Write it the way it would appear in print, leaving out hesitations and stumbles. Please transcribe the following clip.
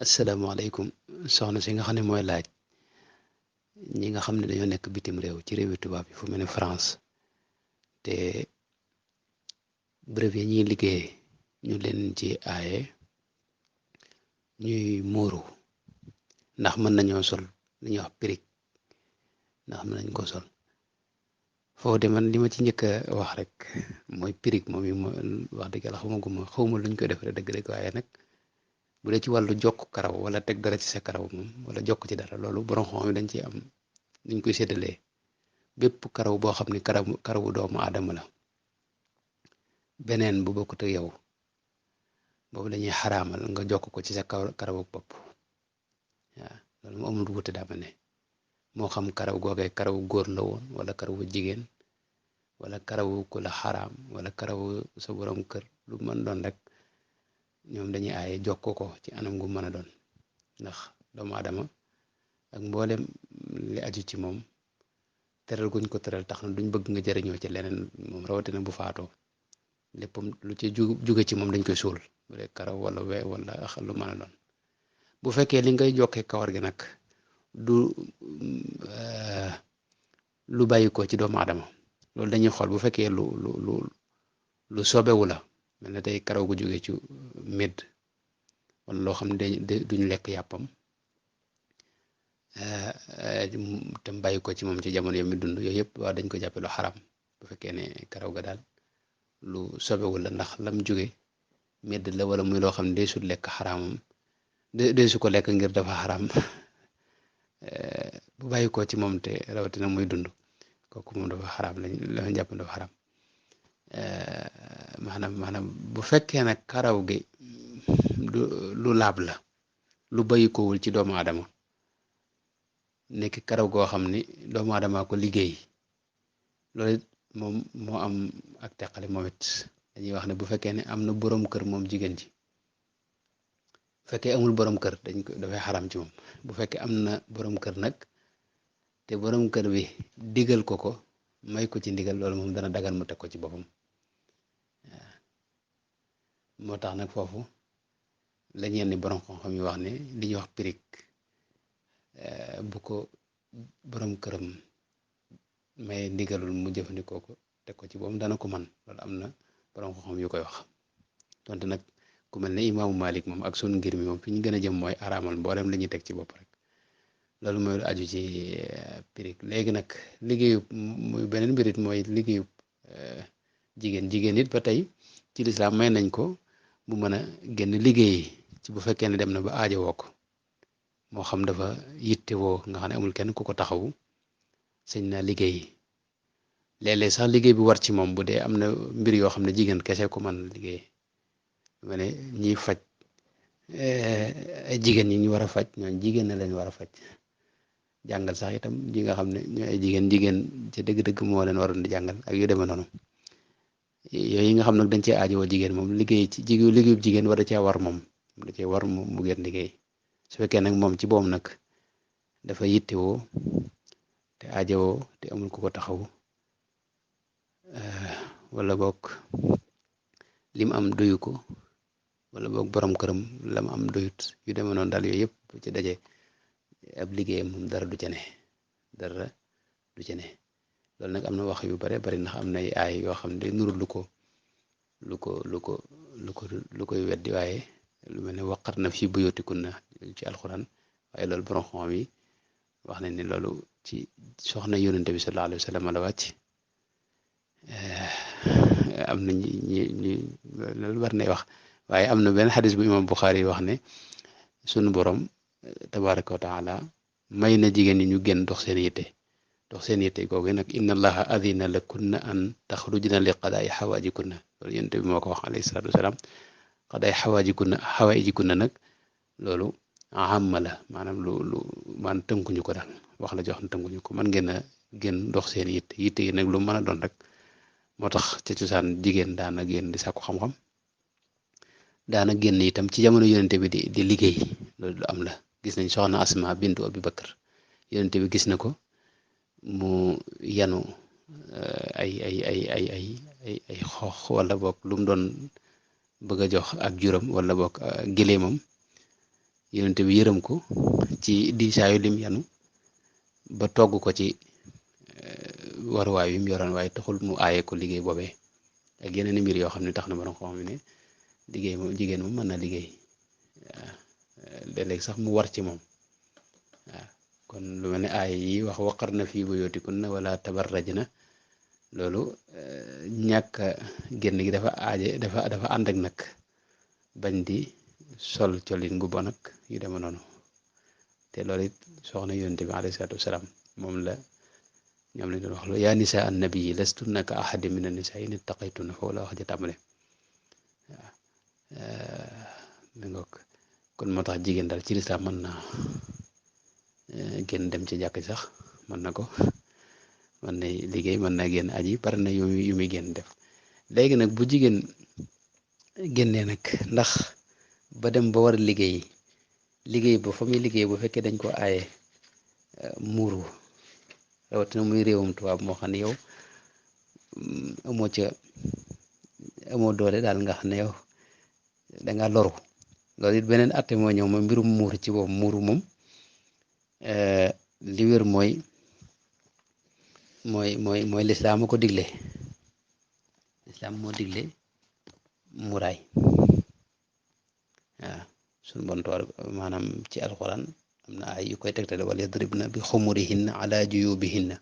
asalaamaaleykum soxna si nga xam ne mooy laaj ñi nga xam ne dañoo nekk bitim réew ci réewi tubaab yi fu mel ne France te bërëb yi ñuy liggéey ñu leen ci aaye ñuy muuru ndax mën nañoo sol li ñuy wax pirig ndax mën nañ ko sol foofu de man li ma ci njëkk a wax rek mooy pirig moom yi ma wax dëgg yàlla xawma luñ koy def rek dëgg-dëgg waaye nag bu dee ci wàllu jokk karaw wala teg dara ci sa karaw moom wala jokk ci dara loolu borom xam dañ ci am niñ koy séddalee bépp karaw boo xam ne karawu doomu aadama la beneen bu bokkut ak yow boobu dañuy xaraamal nga jokk ko ci sa karawu bopp waaw loolu moo amul wute daa ma ne moo xam karaw googee karawu góor la woon wala karawu jigéen wala karawu ku la xaraam wala karawu sa borom kër lu mën doon rek ñoom dañuy aaye jokk ko ci anam gu mën a doon ndax doomu aadama ak mboolem li aju ci moom teral guñ ko teral tax na duñ bëgg nga jëriñoo ci leneen moom rawatina bu faatoo léppam lu ci jóge ci moom dañ koy suul bu dee karaw wala we wala lu mën a doon bu fekkee li ngay jokkee kawar gi nag du lu bàyyi ko ci doomu aadama loolu dañuy xool bu fekkee lu sobewu la mel na tey karaw gu jóge ci médd wala loo xam ne duñ lekk yàppam te bàyyi ko ci moom ci jamono yam mi dund yooyu yëpp waaw dañ ko jàppe lu xaram bu fekkee ne karaw ga daal lu sobewu la ndax lam jóge médd la wala muy loo xam ne deesul lekk xaraamam deesu ko lekk ngir dafa xaram bu bàyyi ko ci moom te rawatina muy dund kooku moom dafa xaram lañ jàpp dafa xaram maanaam bu fekkee nag karaw gi lu laab la lu bayikowul ci doomu aadama nekk karaw goo xam ni doomu aadama ko liggéey loolu moom moo am ak teqale moom it dañuy wax ne bu fekkee ne am na borom kër moom jigéen ji bu fekkee amul borom kër dafay xaram ci moom bu fekkee am na borom kër nag te borom kër bi digal ko may ko ci ndigal loolu moom dana dagal mu teg ko ci boppam moo tax nag foofu la ñenn borom xam-xam yi wax ne li ñuy wax pirig bu ko borom këram may ndigalul mu jëfandikoo ko teg ko ci boppam dana ko man loolu am na borom xam-xam yu koy wax donte nag ku mel ne imaamu Malik moom ak sunu ngir mi moom fi ñu gën a jëm mooy araamal mboolem li ñuy teg ci bopp rek loolu mooy lu aju ci pirig léegi nag liggéeyu muy beneen mbirit mooy liggéeyu jigéen it ba tey ci lislaam may nañ ko mu mën a génn liggéey ci bu fekkee ne dem na ba aajo woo ko moo xam dafa yitte woo nga xam ne amul kenn ku ko taxawu sëñ na liggéey léeg-léeg sax liggéey bi war ci moom bu dee am na mbir yoo xam ne jigéen kese ko mën liggéey ma ne ñiy faj ay jigéen ñi ñu war a faj ñooñu jigéen na lañ war a faj jàngal sax itam ji nga xam ne ñooy ay jigéen ci dëgg-dëgg moo leen waroon di jàngal ak yu demee noonu yooyu nga xam nag dañ cee aajowoo jigéen moom liggéey ci liggéeyub jigéen war da cee war moom da cee war mu gën liggéey su fekkee nag moom ci boom nag dafa yittewoo te aajowoo te amul ku ko taxaw wala boog lim am doyu ko wala boog borom këram lam am doyut yu demee noonu daal yooyu yëpp ci daje ab liggéeyam moom dara du ca ne loolu nag am na wax yu bare bari ndax am na ay aay yoo xam ne day nuru lu koy weddi waaye lu mel ne waqar na fi buyootikunna ci alxuraan waaye loolu borom xam yi wax nañ ne loolu ci soxna yonente bi sallallahu alayhi wa sallam la wàcc am na ñi loolu war nay wax waaye am na benn xadis bu imam Buxaari wax ne sunu borom tabaraka wa taala may na jigéen ñi ñu génn dox seen yitte googu nag inna allaha adina lakunna an taxrujna li qadaai xawaajikunna loolu yonent bi moo ko wax alayhi salaatu wasalaam qadaai xawaajikunna nag loolu amma la maanaam lu man tënkuñu ko daal wax la jox na tënkuñu ko man ngeen a génn dox seen yitte yi nag lu mën a doon rek moo tax ca cosaan jigéen daana génn di sàkku xam-xam daana génn itam ci jamono yonent bi di liggéey loolu lu am la gis nañ soxna Asma bintu Abi Bakar yonent bi gis na ko mu yanu ay xoox wala boog lu mu doon bëgg a jox ak juram wala boog gileemam yonent bi yërëm ko ci diisaayu lim yanu ba togg ko ci waruwaay wi mu yoroon waaye taxul mu aaye ko liggéey boobee ak yeneen mbir yoo xam ne tax na borom xam ne liggéey moom jigéen moom mën na liggéey waaw léeg-léeg sax mu war ci moom waaw kon lu mel ne aay yi wax waqarna fii buyutikunna wala tabarrajna loolu ñàkk génn gi dafa ànd ak nag bañ di sol colin gu bon ak yu deme noonu te loolu it soxna yonent bi alayhi salaatu wasalaam moom la ñoom lañ doon wax lu yaa nisa annabi lastunna ka ahadi min annisa in ittaqaytunna foofu la wax ja tàmbale waaw mi ngoog kon moo tax jigéen daal ci lislaam mën na génn dem ci jàkk sax mën na ko mën na liggéey mën na génn aji pare na yu muy génn def léegi nag bu jigéen génnee nag ndax ba dem ba war a liggéey ba fa muy liggéey bu fekkee dañ ko aaye muuru rawatina muy réewum tubaab moo xam ne yow amoo doole daal nga xam ne yow danga loru loolu it beneen atte moo ñëw mooy mbirum muuru ci boobu muuru moom li wér mooy lislaam a ko digle lislaam moo digle muraay waaw suñ bontoor maanaam ci alxuraan am na ay yu koy tegtale wala yadribna bi xumurihinna ala juyubihinna